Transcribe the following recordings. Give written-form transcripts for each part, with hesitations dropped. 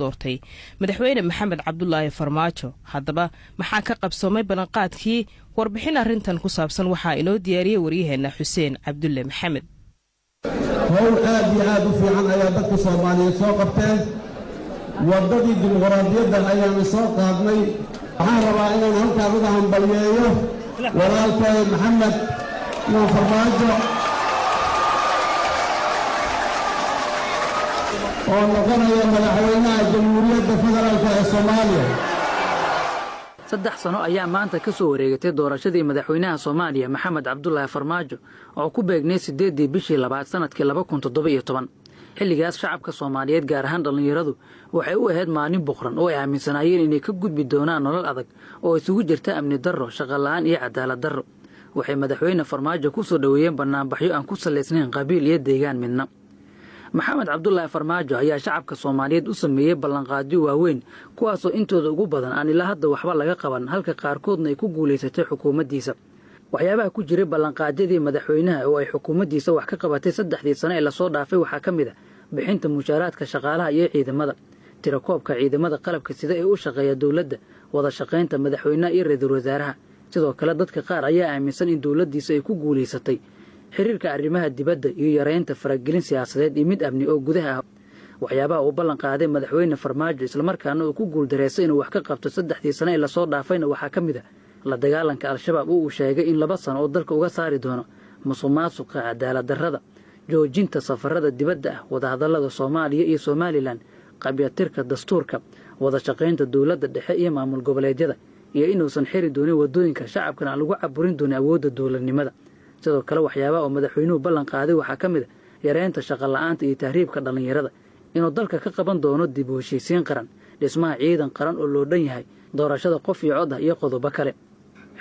Doortay Madaxweyne Maxamed Cabdulaahi Farmaajo. Haddaba, maxaa ka qabsoomay ballanqaadkii? Warbixin arrintan ku saabsan waxaa inoo diyaariyey waryaheena Xuseen Cabdulle Maxamed. Howl aad iyo aad u fiican ayaa dadka Soomaaliyeed soo qabteen. Waddadii dimuqraadiyadda ayaanu soo qaadnay. Waxaan rabaa inaan halkaan uga hambalyeeyo walaalkay Maxamed Nuur Farmaajo oo noqonaya madaxweynaha Jamhuuriyadda Federaalka ee Soomaaliya. 3 sano ayaa maanta ka soo wareegatay doorashadii madaxweynaha Soomaaliya Maxamed Cabdulaahi Farmaajo oo ku beegnay 8-dii bishii labaad sanadkii 2017. Xilligaas shacabka Soomaaliyeed, gaar ahaan dhallinyaradu, waxay u ahayd maalin boqran oo ay aaminsanaayeen inay ka gudbi doonaan nolol adag oo isugu jirta amni darro, shaqola'aan iyo cadaalad darro. Waxay madaxweyne Farmaajo ku soo dhoweeyeen bannaanbaxyo aan ku salaysnayn qabiil iyo deegaan midna. Maxamed Cabdulaahi Farmaajo ayaa shacabka Soomaaliyeed u sameeyey ballanqaadyo waaweyn, kuwaasoo intooda ugu badan aan ilaa hadda waxba laga qaban, halka qaarkoodna ay ku guulaysatay xukuumaddiisa. Waxyaabaha ku jiray ballanqaadyadii madaxweynaha oo ay xukuumaddiisa wax ka qabatay 3-dii sano ee lasoo dhaafay waxaa ka mid ah bixinta mushaaraadka shaqaalaha iyo ciidamada, tirakoobka ciidamada qalabka sida ee u shaqeeya dowladda, wada shaqaynta madaxweynaha iyo ra-iisul wasaaraha. Sidoo kale, dadka qaar ayaa aaminsan in dowladdiisa ay ku guulaysatay xiriirka arrimaha dibadda iyo yareynta faragelin siyaasadeed iyo mid amni oo gudaha ah. Waxyaabaha uu ballan qaaday madaxweyne Farmaajo, islamarkaana uu ku guuldareystay inuu wax ka qabto 3-dii sano ee lasoo dhaafayna, waxaa ka mid ah la dagaalanka Al-Shabaab oo uu sheegay in 2 sano oo dalka uga saari doono, musuq maasuqa, cadaalad darrada, joojinta safarada dibadda ah, wadahadallada Soomaaliya iyo Somaliland, qabyatirka dastuurka, wada shaqaynta dowladda dhexe iyo maamul goboleedyada, iyo inuusan xiri doonin waddooyinka shacabkana aan lagu caburin doonin awoodda dowladnimada. Sidoo kale, waxyaabaha oo madaxweynuhu ballan qaaday waxaa ka mid ah yareynta shaqo la'aanta iyo tahriibka dhallinyarada, inuu dalka ka qaban doono dib u heshiisiin qaran, dhismaha ciidan qaran oo loo dhan yahay, doorashada qof iyo cod ah iyo qodobo kale.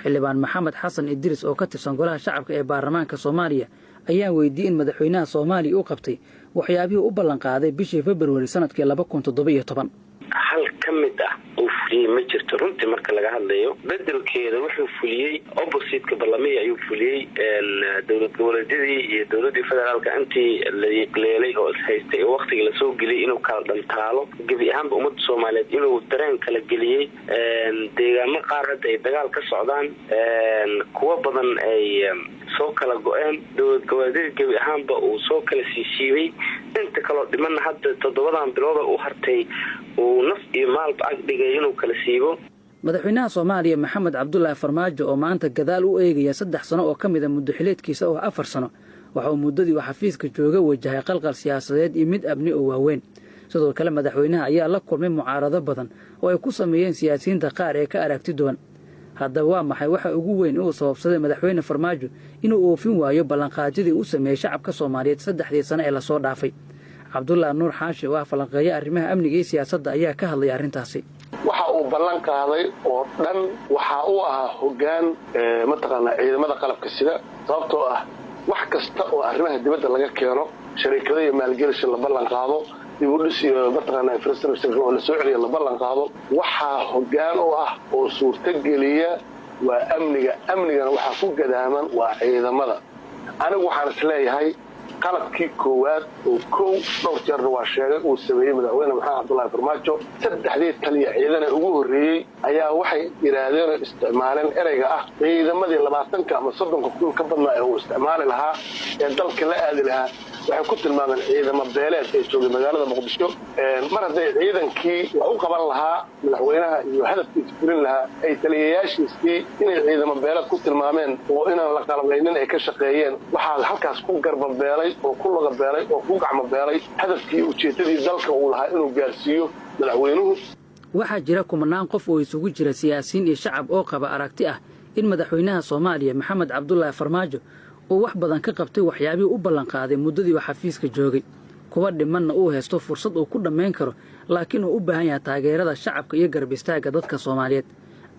Xildhibaan Maxamed Xasan Idriis oo ka tirsan Golaha Shacabka ee baarlamaanka Soomaaliya ayaan weydiiyey in madaxweynaha Soomaaliya u qabtay waxyaabihii u ballan qaaday bishii Februari sanadkii 2017. Hal ka mid ah uu fuliyey ma jirto runtii. Marka laga hadlayo, bedelkeeda wuxuu fuliyey opposite-ka ballamihii ayuu fuliyey. Dowlad goboleedyadii iyo dowladii federaalka intii la yiqleelay oo ishaystay oo waktiga lasoo geliyey inuu kala dhantaalo gebi ahaanba ummadda Soomaaliyeed, inuu dareen kala geliyey, deegaamo qaar hadda ay dagaal ka socdaan, kuwo badan ay soo kala go-een, dowlad goboleedyada gebi ahaanba uu soo kala siisiibay, inta kaloo dhimanna hadda 7-dan bilooda u hartay uu naf iyo maalba ag dhigay inuu kala siibo. Madaxweynaha Soomaaliya Maxamed Cabdulaahi Farmaajo oo maanta gadaal u eegaya 3 sano oo ka mid ah muddoxileedkiisa oo 4 sano, waxa uu muddadii uu xafiiska jooga wajahay qalqal siyaasadeed iyo mid amni oo waaweyn. Sidoo kale, madaxweynaha ayaa la kulmay mucaarado badan oo ay ku sameeyeen siyaasiyiinta qaar ee ka aragti duwan. Haddaba, waa maxay waxa ugu weyn uu sababsaday madaxweyne Farmaajo inuu oofin waayo ballanqaadyadii uu sameeyey shacabka Soomaaliyeed 3-dii sano ee lasoo dhaafay? Cabdulaahi Nuur Xaashi oo ah falanqeeya arrimaha amniga iyo siyaasadda ayaa ka hadlaya arrintaasi. Waxa uu ballan qaaday oo dhan waxa uu ahaa hoggaan mataqaanaa ciidamada qalabka sida, sababtoo ah wax kasta oo arrimaha dibadda laga keeno, shariikado iyo maalgelishi la ballan qaado, dib u dhis iyo mataqaanaa infrastructure oo la soo celiya la ballan qaado, waxaa hoggaan u ah oo suurtogeliya waa amniga. Amnigana waxaa ku gadaaman waa ciidamada. Anigu waxaan is leeyahay qalabkii koowaad oo kow dhowr jeerna waa sheegay uu sameeyey madaxweyne Maxamed Cabdullaahi Farmaajo, saddexdii taliya ciidana ugu horreeyey ayaa waxay yidhaahdeen oo isticmaaleen ereyga ah ciidamadii 20-ka ama 30-ka kun ka badnaa ee uu isticmaali lahaa ee dalka la aadi lahaa, waxay ku tilmaameen ciidamo beeleed ee joogay magaalada Muqdisho. Mar hadday ciidankii wax u qaban lahaa madaxweynaha iyo hadafkiisa fulin lahaa ay taliyayaashiisii inay ciidamo beeleed ku tilmaameen oo inaan la qalabaynin ay ka shaqeeyeen, waxaa halkaas ku garbabeelay oo ku lagabeelay oo ku gacmobeelay hadafkii ujeeddadii dalka uu lahaa inuu gaarsiiyo madaxweynuhu. Waxaa jira kumanaan qof oo isugu jira siyaasiyiin iyo shacab oo qaba aragti ah in madaxweynaha Soomaaliya Maxamed Cabdulaahi Farmaajo uu wax badan ka qabtay waxyaabihii u ballanqaaday muddadii uu xafiiska joogay, kuwa dhimanna uu haysto fursad uu ku dhammayn karo, laakiin uu u baahan yahay taageerada shacabka iyo garab istaagga dadka Soomaaliyeed.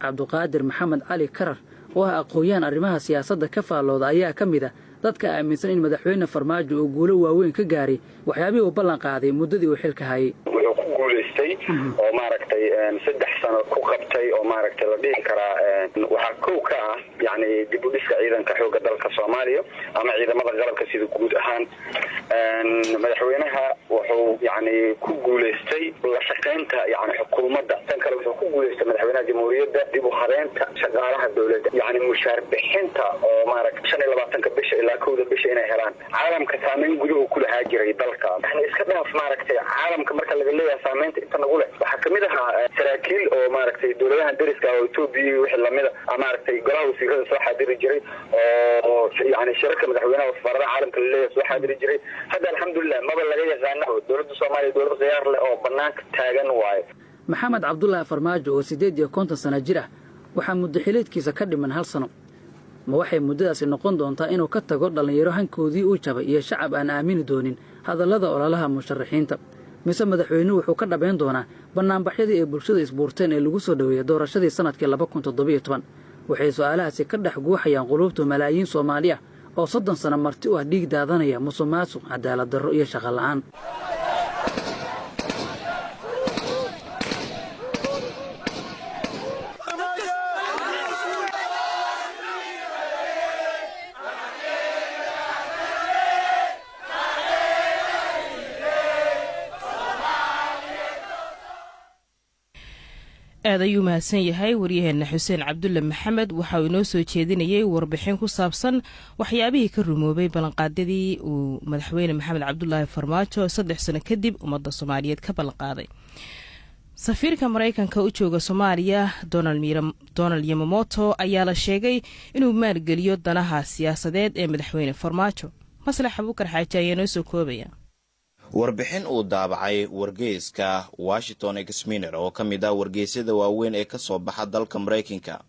Cabduqaadir Maxamed Cali Karar oo ah aqoon-yahan arrimaha siyaasadda ka faallooda ayaa ka mid ah dadka aaminsan in madaxweyne Farmaajo uu guulo waaweyn ka gaaray waxyaabihii uu ballan qaaday muddadii uu xilka hayay. Wuxuu ku guulaystay oo maaragtay 3 sano ku qabtay oo maaragtay la dhihi karaa waxaa kow ka ah yani dib u dhiska ciidanka xoogga dalka Soomaaliya ama ciidamada qalabka sida guud ahaan. Madaxweynaha wuxuu yani ku guulaystay la shaqaynta tayeynta yani xukuumadda. Tan kale wuxuu ku guuleystay madaxweynaha jamhuuriyadda dib u habeynta shaqaalaha dowladda, yacni mushaar bixinta oo maaragta 25-ka bisha ilaa 1-da bisha inay helaan. Caalamka saameyn guduhu ku lahaa jiray dalka, yani iska dhaaf maaragtay caalamka marka laga leeyahay saameynta inta nagu leh waxaa kamid ahaa saraakiil oo maaragtay dowladahan deriska oo Etoobiya iyo wixii lamida maaragtay golaha wasiirada soo xaadiri jiray oo yani shirarka madaxweynaha safaaradaha caalamka laleeyahay soo xaadiri jiray. Hadda alxamdulilah maba laga yaqaana dowladda Soomaaliya dowlad khiyaar leh oo banaanka taagan waaye. Maxamed Cabdulaahi Farmaajo oo 58 sano jir ah waxaa muddaxileedkiisa ka dhiman 1 sano. Ma waxay muddadaasi noqon doontaa inuu ka tago dhallinyaro hankoodii uu jabay iyo shacab aan aamini doonin hadallada ololaha musharaxiinta? Mise madaxweynuhu wuxuu ka dhabayn doonaa bannaanbaxyadii ay bulshada isbuurteen ee lagu soo dhoweeyey doorashadii sanadkii 2017? Waxay su'aalahaasi ka dhex guuxayaan quluubta malaayiin Soomaali ah oo 30 sano marti u ah dhiig daadanaya, musuqmaasuq, cadaalad darro iyo shaqo la'aan. Aad ayuu mahadsan yahay waryaheena Xuseen Cabdulle Maxamed. Waxa uu inoo soo jeedinayay warbixin ku saabsan waxyaabihii ka rumoobay ballanqaadyadii uu madaxweyne Maxamed Cabdulaahi Farmaajo 3 sano kadib ummadda Soomaaliyeed ka ballanqaaday. Safiirka Maraykanka u jooga Soomaaliya Donald Yamamoto ayaa la sheegay inuu maalgeliyo danaha siyaasadeed ee madaxweyne Farmaajo. Maslax Abuukar Xaaji ayaa inoo soo koobaya. Warbixin uu daabacay wargeyska Washington Examiner oo ka mid ah wargeysyada waaweyn ee kasoo baxa dalka Maraykanka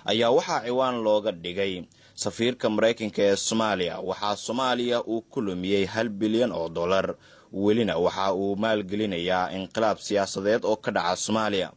ayaa waxaa ciwaan looga dhigay safiirka Maraykanka ee Soomaaliya waxaa Soomaaliya uu ku lumiyey $1 bilyan, welina waxa uu maalgelinayaa inqilaab siyaasadeed oo ka dhaca Soomaaliya.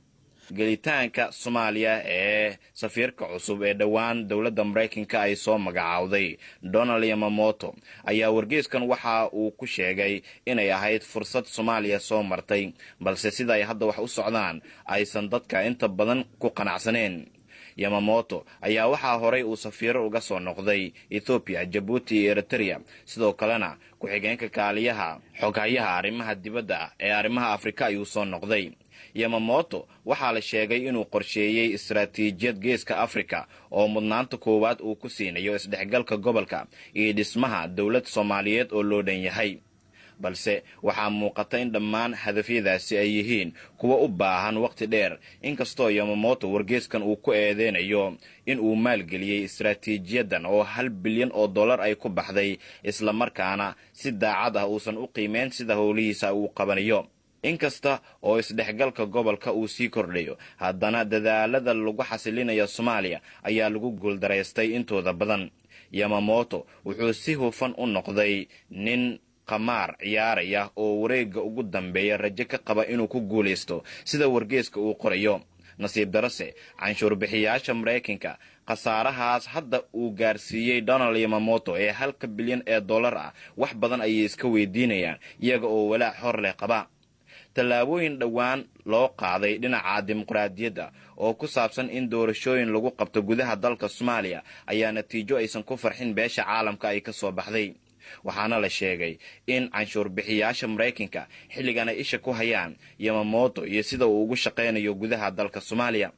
Gelitaanka Soomaaliya ee safiirka cusub ee dhowaan dowladda Maraykanka ay soo magacaawday Donald Yamamoto ayaa wargeyskan waxa uu ku sheegay inay ahayd fursad Soomaaliya soo martay, balse sida ay hadda wax u socdaan aysan dadka inta badan ku qanacsaneen. Yamamoto ayaa waxaa horay uu safiiro uga soo noqday Ethoobiya, Jabuuti iyo Eritrea, sidoo kalena ku-xigeenka kaaliyaha xoghayaha arrimaha dibadda ee arrimaha Afrika ayuu soo noqday. Yamamoto waxaa la sheegay inuu qorsheeyey istaraatiijiyad geeska Afrika oo mudnaanta koowaad uu ku siinayo isdhexgalka gobolka iyo dhismaha dowlad Soomaaliyeed oo loo dhan yahay, balse waxaa muuqata in dhammaan hadafyadaasi ay yihiin kuwa u baahan waqti dheer. Inkastoo Yamamoto wargeyskan uu ku eedeynayo in uu maalgeliyey istaraatiijiyadan oo $1 bilyan ay ku baxday, islamarkaana si daacad ah uusan u qiimeyn sida howlihiisa uu qabanayo. Inkasta oo isdhexgalka gobolka uu sii kordhayo, haddana dadaalada lagu xasilinayo Soomaaliya ayaa lagu guuldaraystay intooda badan. Yamamoto wuxuu si hufan u noqday nin qamaar ciyaaraya oo wareegga ugu dambeeya rajo ka qaba inuu ku guulaysto, sida wargeeska uu qorayo. Nasiib darase, canshuur bixiyaasha Maraykanka khasaarahaas hadda uu gaarsiiyey Donald Yamamoto ee $1 bilyan ah wax badan ayay iska weydiinayaan, iyaga oo walaac hor leh qaba. Tallaabooyin dhowaan loo qaaday dhinaca dimuqraadiyadda oo ku saabsan in doorashooyin lagu qabto gudaha dalka Soomaaliya ayaa natiijo aysan ku farxin beesha caalamka ay ka soo baxday, waxaana la sheegay in canshuur bixiyaasha Maraykanka xilligan ay isha ku hayaan Yamamoto iyo sida uu ugu shaqaynayo gudaha dalka Soomaaliya.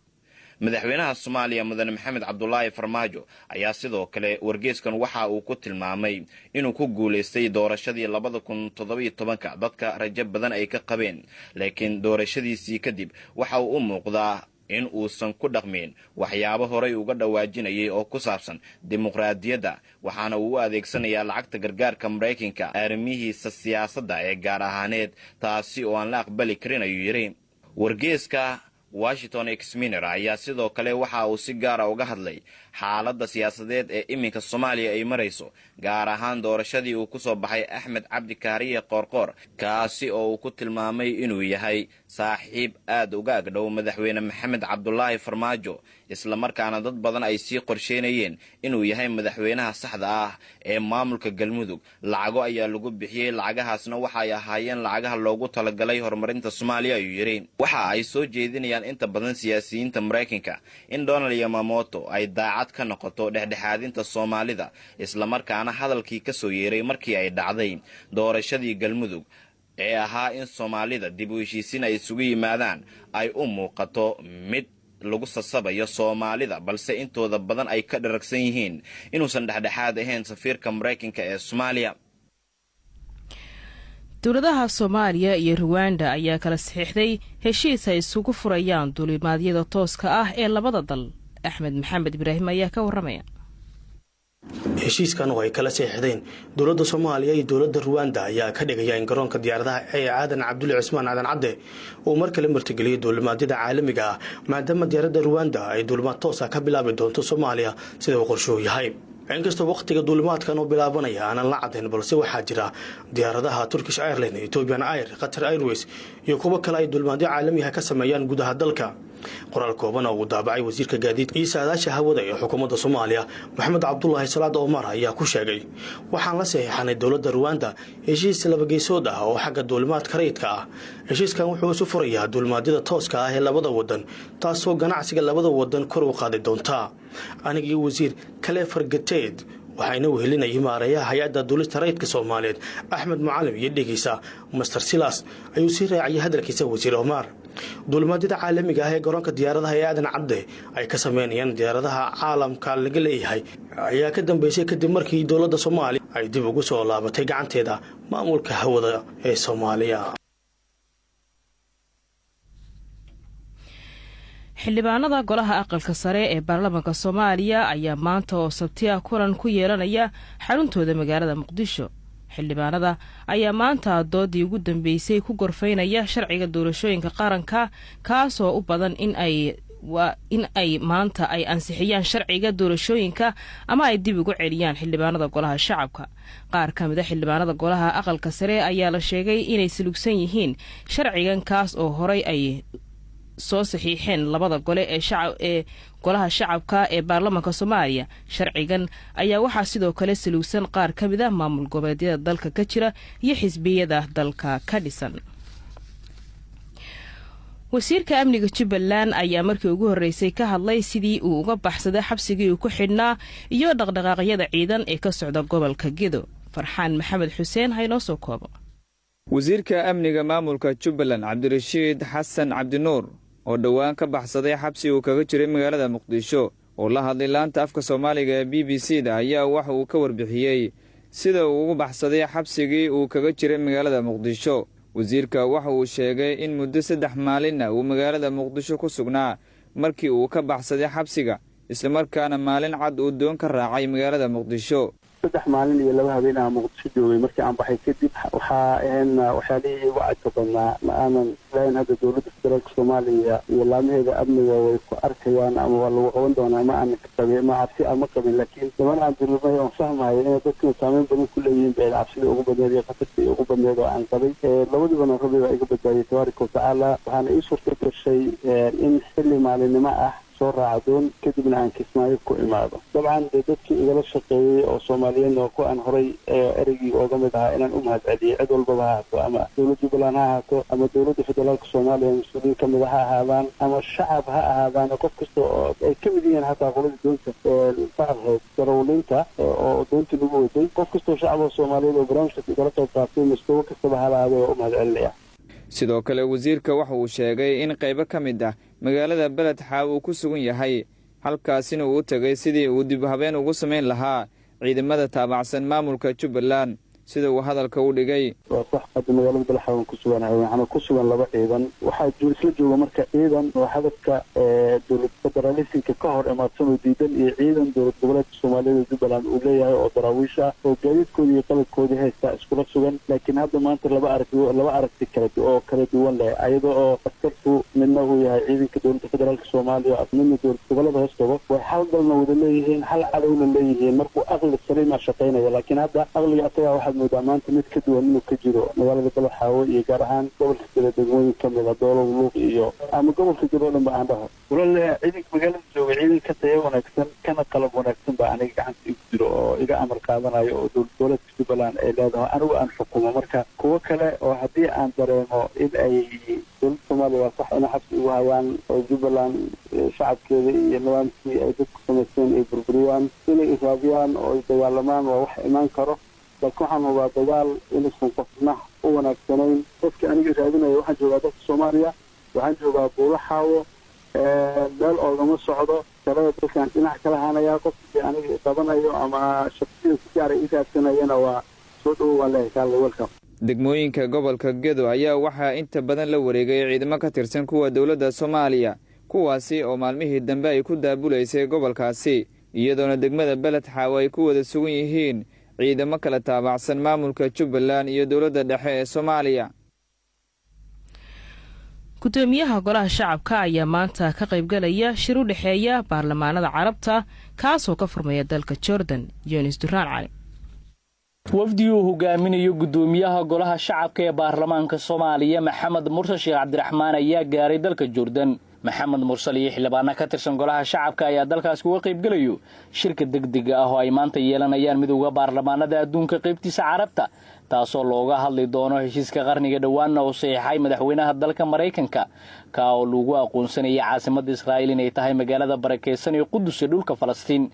Madaxweynaha Soomaaliya mudane Maxamed Cabdulaahi Farmaajo ayaa sidoo kale wargeyskan waxa uu ku tilmaamay inuu ku guulaystay doorashadii 2017-ka dadka rajo badan ay ka qabeen, laakiin doorashadiisii kadib waxa uu u muuqdaa in uusan ku dhaqmin waxyaabo horay uga dhawaajinayay oo ku saabsan dimuqraadiyadda, waxaana uu u adeegsanayaa lacagta gargaarka Maraykanka arrimihiisa siyaasadda ee gaar ahaaneed, taasi oo aan la aqbali karin, ayuu yidhi. Wargeeska Washington Examiner ayaa sidoo kale waxa uu si gaara uga hadlay xaaladda siyaasadeed ee iminka Soomaaliya ay marayso, gaar ahaan doorashadii uu ku soo baxay Axmed Cabdi Kaariye Qoorqoor, kaasi oo uu ku tilmaamay inuu yahay saaxiib aad uga agdhow madaxweyne Maxamed Cabdulaahi Farmaajo, islamarkaana dad badan ay sii qorsheynayeen inuu yahay madaxweynaha saxda ah ee maamulka Galmudug. Lacago ayaa lagu bixiyey, lacagahaasna waxay ahaayeen lacagaha loogu talagalay horumarinta Soomaaliya, ayuu yidhi. Waxa ay soo jeedinayaan inta badan siyaasiyiinta Maraykanka in Donald Yamamoto ay daacad ka noqoto dhexdhexaadinta Soomaalida, islamarkaana hadalkii ka soo yeeray markii ay dhacday doorashadii Galmudug ee ahaa in Soomaalida dib u heshiisiin ay isugu yimaadaan ay u muuqato mid lagu sasabayo Soomaalida, balse intooda badan ay ka dharagsan yihiin inuusan dhexdhexaad ahayn safiirka Maraykanka ee Soomaaliya. Dowladaha Soomaaliya iyo Ruwanda ayaa kala saxiixday heshiis ay isugu furayaan duulimaadyada tooska ah ee labada dal. Axmed Maxamed Ibraahim ayaa ka warramaya. Heshiiskan oo ay kala saxiixdeen dowladda Soomaaliya iyo dowladda Ruwanda ayaa ka dhigaya in garoonka diyaaradaha ee Aadan Cabdulle Cismaan, Aadan Cadde, uu mar kale martigeliyay duulimaadyada caalamiga ah, maadaama diyaaradda Ruwanda ay duulimaad toosa ka bilaabi doonto Soomaaliya sida uu qorshuhu yahay. Inkastoo wakhtiga duulimaadkan oo bilaabanaya aanan la cadayn, balse waxaa jira diyaaradaha Turkish Airline, Ethiopian Air, Qatar Airways iyo kuwo kale ay duulimaadyo caalamiha ka sameeyaan gudaha dalka. Qoraal kooban oo uu daabacay wasiirka gaadiidka iyo saadaasha hawada ee xukuumadda Soomaaliya, Maxamed Cabdulaahi Salaad Omar, ayaa ku sheegay: "Waxaan la saxiixanay dowladda Ruwanda heshiis labageysood ah oo xagga duulimaadka rayidka ah. Heshiiskan wuxuu isu furayaa duulimaadyada tooska ah ee labada wadan, taasoo ganacsiga labada wadan kor u qaadi doonta. Anigii wasiir Kalefer Gateed waxayna wehelinayay maareeyaha hay-adda duulista rayidka Soomaaliyeed, Axmed Mucalim, iyo dhegeysa Master Silas," ayuu sii raaciyay hadalkiisa wasiir Omar. Duulimaadyada caalamiga ah ee garoonka diyaaradaha ee Aadan Cadde ay ka sameynayaan diyaaradaha caalamka laga leeyahay ayaa ka dambeysay kadib markii dowladda Soomaaliya ay dib ugu soo laabatay gacanteeda maamulka hawada ee Soomaaliya. Xildhibaanada golaha aqalka sare ee baarlamaanka Soomaaliya ayaa maanta oo Sabti ah kulan ku yeelanaya xaruntooda magaalada Muqdisho. Xildhibaanada ayaa maanta doodii ugu dambeysay ku gorfaynaya sharciga doorashooyinka qaranka, kaasoo u badan in ay maanta ay ansixiyaan sharciga doorashooyinka ama ay dib ugu celiyaan xildhibaanada golaha shacabka. Qaar ka mid a xildhibaanada golaha aqalka sare ayaa la sheegay inay salugsan yihiin sharcigan, kaas oo horay ay soo saxiixeen labada gole ee golaha shacabka ee baarlamaanka Soomaaliya. Sharcigan ayaa waxaa sidoo kale saluugsan qaar ka mid ah maamul goboleedyada dalka ka jira iyo xisbiyada dalka ka dhisan. Wasiirka amniga Jubbaland ayaa markii ugu horreysay ka hadlay sidii uu uga baxsaday xabsigii uu ku xidhnaa iyo dhaqdhaqaaqyada ciidan ee ka socda gobolka Gedo. Farxaan Maxamed Xuseen ha inoo soo koobo. Wasiirka amniga maamulka Jubbaland, Cabdirashiid Xasan Cabdinuur, oo dhowaan ka baxsaday xabsi uu kaga jiray magaalada Muqdisho, oo la hadlay laanta afka Soomaaliga ee BBC da, ayaa waxa uu ka warbixiyey sida uu ugu baxsaday xabsigii uu kaga jiray magaalada Muqdisho. Wasiirka waxa uu sheegay in muddo 3 maalinna uu magaalada Muqdisho ku sugnaa markii uu ka baxsaday xabsiga, islamarkaana maalin cad uu doon ka raacay magaalada Muqdisho. 3 maalin iyo 2 habeen aan Muqdisho joogay markii aan baxay kadib. Waxaa ahayn waxyaalihii igu cadka badnaa, ma aanan islahayn hadda dowladda federaalka Soomaaliya iyo laamaheeda amniga way ku arkayaan ama waa lagu qaban doonaa. Ma aanan qabin, ma cabsi ama qabin, laakiin niman aan dirirnay oon fahmayo inay dadkuna saameyn badan ku leeyihiin bay cabsida ugu badneed iyo khatarta ugu badneed oo aan qabay. Labadiibana Rabbi baa iga badbaadiyay, tabaaraka watacaala. Waxaana ii suurta gashay in xilli maalinimo ah soo raaca doon, kadibna aan Kismaayo ku imaado. Dabcan dee dadkii igala shaqeeyey oo Soomaaliyeedna waa ku aan horay ereygii ooga mid ahaa inaan u mahad celiyey, cid walbaba ha ahaato, ama dowladda Jubbaland ha ahaato, ama dowladda federaalka Soomaaliya mas-uuliyiin ka mid a ha ahaadaan, ama shacab ha ahaadaan, qof kasta oo ay ka mid yihiin, hataa qolada doonta bacdaheed darawaliinta oo doonta lagu waday, qof kastoo shacab oo Soomaaliyeed oo barnaamijkaas igala qayb qaatay, mustawo kastaba ha lahaadee, waa u mahad celinaya. Sidoo kale wasiirka waxa uu sheegay in qaybo ka mid ah magaalada Beled Xaaw uu ku sugan yahay, halkaasina uu u tegay sidii uu dib habeen ugu samayn lahaa ciidamada taabacsan maamulka Jubbaland, sida uu hadalka u dhigay. Waa sax, hadda magaalada Balaxaawan ku suganahay, waxaana ku sugan laba ciidan. Waxaa isla jooga marka ciidan oo hadafka dowlad federalismka ka hor imaadsan oo diidan, iyo ciidan dowlad goboleedka Soomaaliyada Jubbaland uu leeyahay oo daraawiish ah oo gaadiidkoodii iyo qalabkoodii haysta iskula sugan. Laakiin hadda maanta laba aragti, laba aragti kala oo kala duwan leh, ayada oo askartu midna uu yahay ciidanka dowladda federaalka Soomaaliya, midna dowlad gobolada hoos tago, way hal dalna wada leeyihiin, hal cadowna leeyihiin markuu aqli saliima shaqaynaya. Laakiin hadda aqliga asagaa waxaad moodaa maanta mid ka duwan inuu ka jiro magaalada Balaxaawo iyo gaar ahaan gobolka Jira degmooyin ka mid a, Doolow, Luuq iyo ama gobolka Jiro o dhan ba aan dhaho. Walaal, ciidanka magaalada jooga ciidan ka tayo wanaagsan kana qalab wanaagsan baa aniga gacanta igu jiro oo iga amar qaadanayo oo dowlad goboleedka Jubbaland ay leedahay, anigu aan xukumo. Marka kuwo kale oo haddii aan dareemo in ay dowladda Soomaaliya waa sax inay xabsi igu hayaan oo Jubbaland shacabkeeda iyo nidaamkii ay dadku samaysteen ay burburiyaan, inay iraadiyaan oo ay dagaalamaan waa wax imaan karo, laakiin waxaan hubaa dagaal inuusan qofna U wanaagsanayn qofkii aniga raadinaya, waxaan joogaa dalka Soomaaliya, waxaan joogaa Buulaxaawo, meel oogama socdo. Talada dalkan dhinac kala hanayaa. Qofkii aniga qabanayo ama shaqsiyada si gaara ii raadsanayana, waa soo dhowo, waan leeyahay, kaale, welcome. Degmooyinka gobolka Gedo ayaa waxaa inta badan la wareegay ciidamo ka tirsan kuwa dowladda Soomaaliya, kuwaasi oo maalmihii dambe ay ku daabulaysay gobolkaasi, iyadoona degmada Beled Xaawo ay ku wada sugan yihiin ciidamo kala taabacsan maamulka Jubbaland iyo dowladda dhexe ee Soomaaliya. Gudoomiyaha Golaha Shacabka ayaa maanta ka qaybgalaya shir u dhexeeya baarlamaanada Carabta, kaasoo ka furmaya dalka Jordan. Yunis Duraan Cali. Wafdi uu hogaaminayo gudoomiyaha Golaha Shacabka ee baarlamaanka Soomaaliya, Maxamed Mursal Sheekh Cabdiraxmaan, ayaa gaaray dalka Jordan. Maxamed Mursal iyo xildhibaano ka tirsan Golaha Shacabka ayaa dalkaas uga qaybgelayo shirka degdega ah oo ay maanta yeelanayaan Midowda Baarlamaanada Adduunka qaybtiisa Carabta, taasoo looga hadli doono heshiiska qarniga dhowaanna uu saxiixay madaxweynaha dalka Maraykanka, kaa oo lagu aqoonsanayay caasimadda Israa'iil inay tahay magaalada barakaysan ee Qudus ee dhulka Falastiin.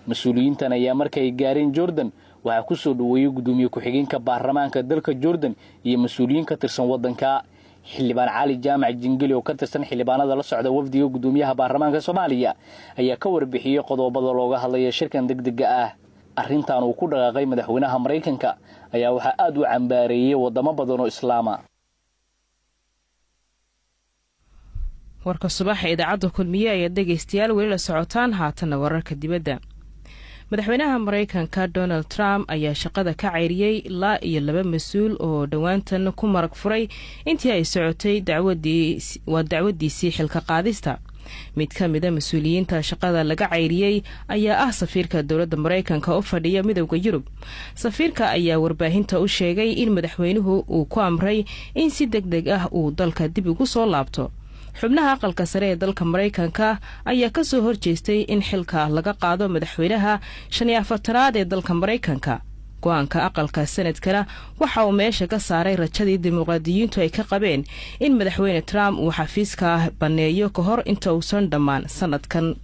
Mas-uuliyiintan ayaa markay gaareen Jordan waxaa ku soo dhoweeyey gudoomiye ku-xigeenka baarlamaanka dalka Jordan iyo mas-uuliyiin ka tirsan waddanka. Xildhibaan Cali Jaamac Jingeli oo ka tirsan xildhibaanada la socda wafdiga gudoomiyaha baarlamaanka Soomaaliya ayaa ka warbixiyey qodobada looga hadlaya shirkan degdega ah. Arrintan uu ku dhaqaaqay madaxweynaha Maraykanka ayaa waxaa aada u cambaareeyey wadamo badan oo Islaama. Warka subaxa Idaacadda Kulmiye ayaad dhegaystayaal weli la socotaan. Haatanna wararka dibadda. Madaxweynaha Maraykanka Donald Trump ayaa shaqada ka ceyriyey ilaa iyo laba mas-uul oo dhowaantan ku marag furay intii ay socotay waa dacwadiisii xilka qaadista. Mid ka mida mas-uuliyiinta shaqada laga ceyriyey ayaa ah safiirka dowladda Maraykanka u fadhiya Midowda Yurub. Safiirka ayaa warbaahinta u sheegay in madaxweynuhu uu ku amray in si deg deg ah uu dalka dib ugu soo laabto. Xubnaha Aqalka Sare ee dalka Maraykanka ayaa kasoo horjeestay in xilka laga qaado madaxweynaha 45aad ee dalka Maraykanka. Go-aanka Aqalka Sanadkana waxa uu meesha ka saaray rajadii dimuqraadiyiintu ay ka qabeen in Madaxweyne Trump uu xafiiska banneeyo ka hor inta uusan dhammaan sanadkan.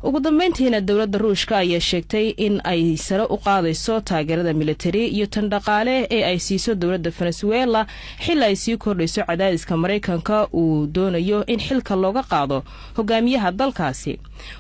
Ugu dambeyntiina, dowladda Ruushka ayaa sheegtay in ay sare u qaadayso taageerada militari iyo tan dhaqaale ee ay siiso dowladda Venezuela, xili ay sii kordhayso cadaadiska Maraykanka uu doonayo in xilka looga qaado hogaamiyaha dalkaasi.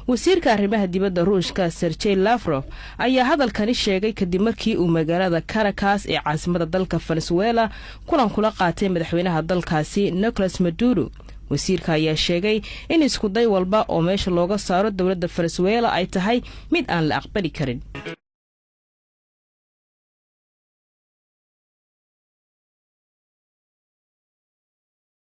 Wasiirka arrimaha dibadda Ruushka Sergey Lavrov ayaa hadalkani sheegay kadib markii uu magaalada Caracas ee caasimada dalka Venezuela kulan kula qaatay madaxweynaha dalkaasi Nicolas Maduro. Wasiirka ayaa sheegay in iskuday walba oo meesha looga saaro dowladda Venezuela ay tahay mid aan la aqbali karin.